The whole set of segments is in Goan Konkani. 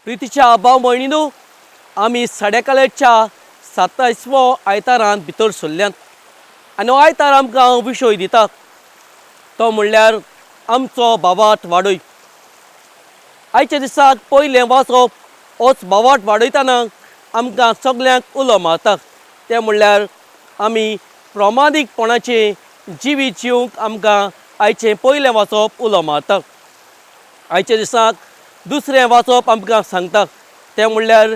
प्रितीच्या भाव भयणीनू, आमी साडेकालेच्या 27वो आयतारांत भितर सरल्यात आनी हो आयतार आमकां विशय दिता तो म्हणल्यार आमचो भावार्थ वाडय। आयच्या दिसाक पयलें वाचप होच भावार्थ वाडयतना आमकां सगल्यांक उलो मारता, तें म्हणल्यार आमी प्रमाणीकपणाचें जिवीत जिवंक आमकां आयचें पयलें वाचप उलो मारता। आयच्या दिसाक दुसरें वाचप आमकां सांगता तें म्हणल्यार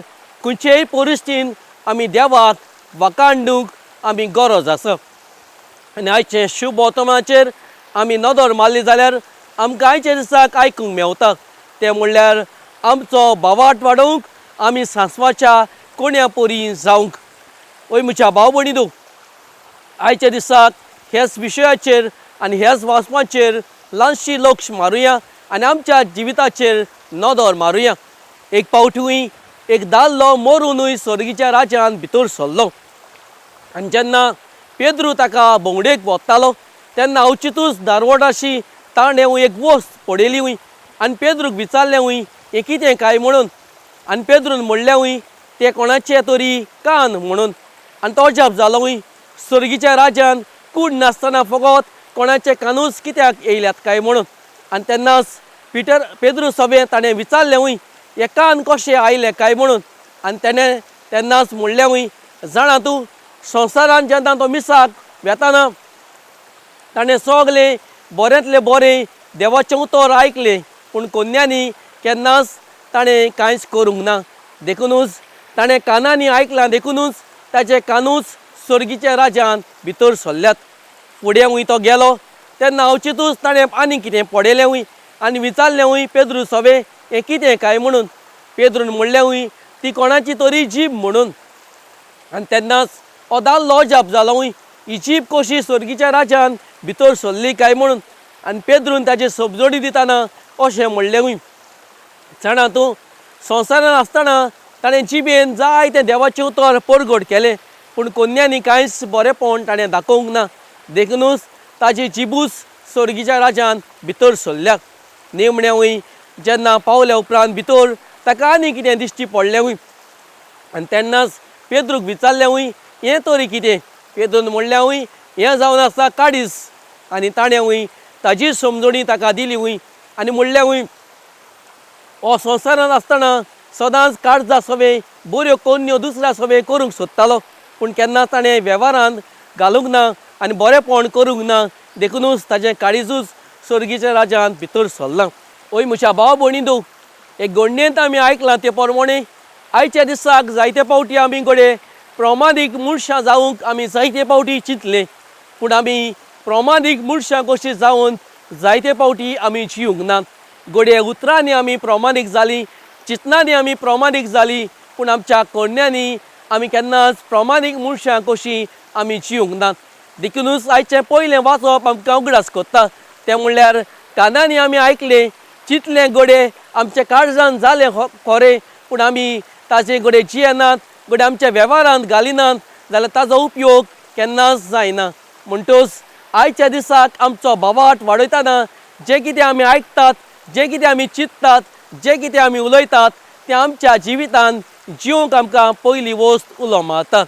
खंयचेय परिस्थितीन आमी देवाक वाखाणूंक आमी गरज आसा। आनी आयचें शुभ वर्तमानाचेर आमी नदर मारली जाल्यार आमकां आयच्या दिसाक आयकूंक मेवता तें म्हणल्यार आमचो भावार्थ वाडोवंक आमी सांसवाच्या कोण्या परी जावंक। ओय म्हज्या भाव भयणीनू, आयच्या दिसाक ह्याच विशयाचेर आनी ह्याच वाचपाचेर ल्हानशी लक्ष मारुया आनी आमच्या जिविताचेर नदर मारुया। एक पावटूय एक दादलो मरुनूय स्वर्गीच्या राज्यान भितर सरलो आनी जेन्ना पेद्रू ताका भोंवडेक वतालो तेन्ना अवचितूच दारवटाशी ताणें एक वस्त पडयली आनी पेद्रूक विचारलें हें कितें काय म्हणून। आनी पेद्रून म्हणलें तें कोणाचें तरी कान म्हणून। आनी तो अजाप जालो, स्वर्गीच्या राज्यान कूड नासतना फकत कोणाचे कानूच कित्याक येयल्यात काय म्हणून। आनी तेन्नाच पेद्रू सभें ताणें विचारलें हे कान कशें आयले काय म्हणून। आनी तेणें तेन्नाच म्हणलें, जाणा तूं संवसारान जेन्ना तो मिसाक वेताना ताणें सगलें बऱ्यांतलें बरें देवाचें उतर आयकलें, पूण कोन्यांनी केन्नाच ताणें कांयच करूंक ना, देखुनूच ताणें कानांनी आयकलां, देखुनूच ताचे कानूच स्वर्गीच्या राज्यान भितर सरल्यात। फुडें तो गेलो तेन्ना अवचितूच ताणें आनी कितें पडयलें आनी विचारलें पेद्रू सवे हें कितें काय म्हणून। पेद्रून म्हणलें ती कोणाची तरी जीब म्हणून। आनी तेन्नाच हो दादलो अजाप जालो, ही जीब कशी स्वर्गीच्या राज्यान भितर सरली काय म्हणून। आनी पेद्रून ताची समजणी दितना अशें म्हणलें, जाणा तूं संवसारान आसतना ताणें जिबेन जायतें देवाचें उतर परगट केलें, पूण कोन्यांनी कांयच बरेंपण ताणें दाखोवंक ना, देखुनूच ताजी जिबूच स्वर्गीच्या राज्यान भितर सरल्या। निमणेंय जेन्ना पावल्या उपरांत भितर ताका आनी कितें दिश्टी पडलें आनी तेन्नाच पेद्रूक विचारलें हें तरी कितें। पेद्रून म्हणलें हें जावन आसा काडीस। आनी ताणें ताजी समजणी ताका दिली आनी म्हणलें हो संवसारांत आसतना सदांच काळजा सवे बऱ्यो कोन्यो दुसऱ्या सवे करूंक सोदतालो, पूण केन्नाच ताणें वेव्हारांत घालूंक ना आनी बरेंपण करूंक ना, देखुनूच ताजें काळीजूच स्वर्गीच्या राज्यांत भितर सरलां। ओय म्हज्या भाव भयणीनू, एक घडणेंत आमी आयकलां ते प्रमाणे आयच्या दिसाक जायते पावटी आमी घडये प्रमाणीक मनशां जावंक आमी जायते पावटी चिंतलें, पूण आमी प्रमाणीक मनशां कशीं जावन जायते पावटी आमी जिवंक ना। घडये उतरांनी आमी प्रमाणीक जालीं, चिंतनांनी आमी प्रमाणीक जालीं, पूण आमच्या करण्यांनी आमी केन्नाच प्रमाणीक मनशां कशीं आमी जिवंक ना। देखुनूच आयचें पयलें वाचप आमकां उगडास करता तें म्हणल्यार कानांनी आमी आयकलें, चिंतलें, घडये आमच्या काळजान जालें खरें, पूण आमी ताजे घडये जियेनात, घडये आमच्या वेव्हारांत घालिनात जाल्यार ताजो उपयोग केन्नाच जायना। म्हणटच आयच्या दिसाक आमचो भावार्थ वाडयतना जें कितें आमी आयकतात, जें कितें आमी चिंततात, जें कितें आमी उलयतात तें आमच्या जिवितान जिवंक आमकां पयली वस्त उलो मारता।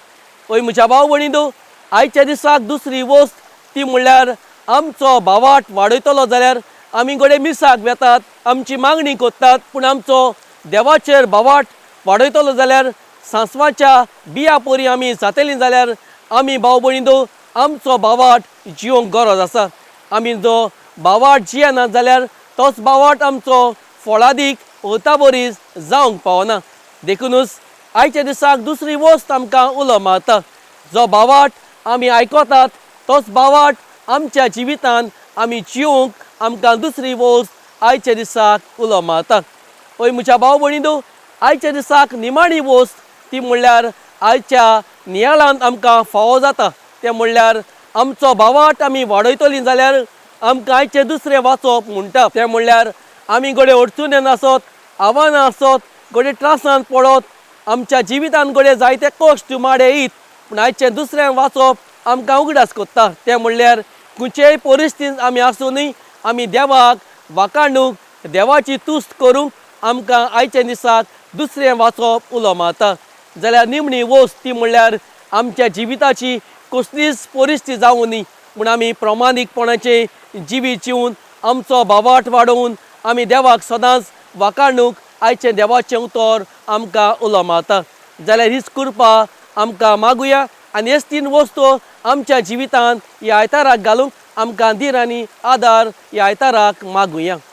ओय म्हज्या भाव भयणीनू, आयच्या दिसाक दुसरी वस्त ती म्हणल्यार आमचो भावार्थ वाडयतलो जाल्यार आमी घडये मिसाक वेतात, आमची मागणी करतात, पूण आमचो देवाचेर भावार्थ वाडयतलो जाल्यार सांसवाच्या बिया परी आमी जातलीं जाल्यार आमी भाव भयणीनू आमचो भावार्थ जिवंक गरज आसा। आमी जो भावार्थ जियेना जाल्यार तोच भावार्थ आमचो फळादीक अर्थाबरीच जावंक पावना। देखुनूच आयच्या दिसाक दुसरी वस्त आमकां उलो मारता, जो भावार्थ आमी आयकतात तोच भावार्थ आमच्या जिवितान आमी जिवंक आमकां दुसरी वस्त आयच्या दिसाक उलो मारता। ओय म्हज्या भाव भयणीनू, आयच्या दिसाक निमाणी वस्त ती म्हणल्यार आयच्या नियाळांत आमकां फावो जाता तें म्हणल्यार आमचो भावार्थ आमी वाडयतलीं जाल्यार आमकां आयचें दुसरें वाचप म्हणटा तें म्हणल्यार आमी घडये अडचणेन आसत, आव्हानां आसत, घडये त्रासान पडत, आमच्या जिवितान घडये जायते कश्ट माडे येयत, पूण आयचें दुसरें वाचप आमकां उगडास करता तें म्हणल्यार खंयचेय परिस्थितींत आमी आसुनूय आमी देवाक वाखाणूंक, देवाची तुस्त करूंक आमकां आयच्या दिसाक दुसरें वाचप उलो मारता. जाल्यार निमणी वस्त ती म्हणल्यार आमच्या जिविताची कसलीच परिस्थिती जावं न्ही पूण आमी प्रमाणीकपणाचें जिवीत जिवन आमचो भावार्थ वाडोवन आमी देवाक सदांच वाखाणूंक आयचें देवाचें उतर आमकां उलो मारता. जाल्यार हीच कृपा आमकां मागुया आनी हेच तीन वस्तू आमच्या जिवितांत ह्या आयताराक घालूंक आमकां धीर आनी आदार ह्या आयताराक मागुया.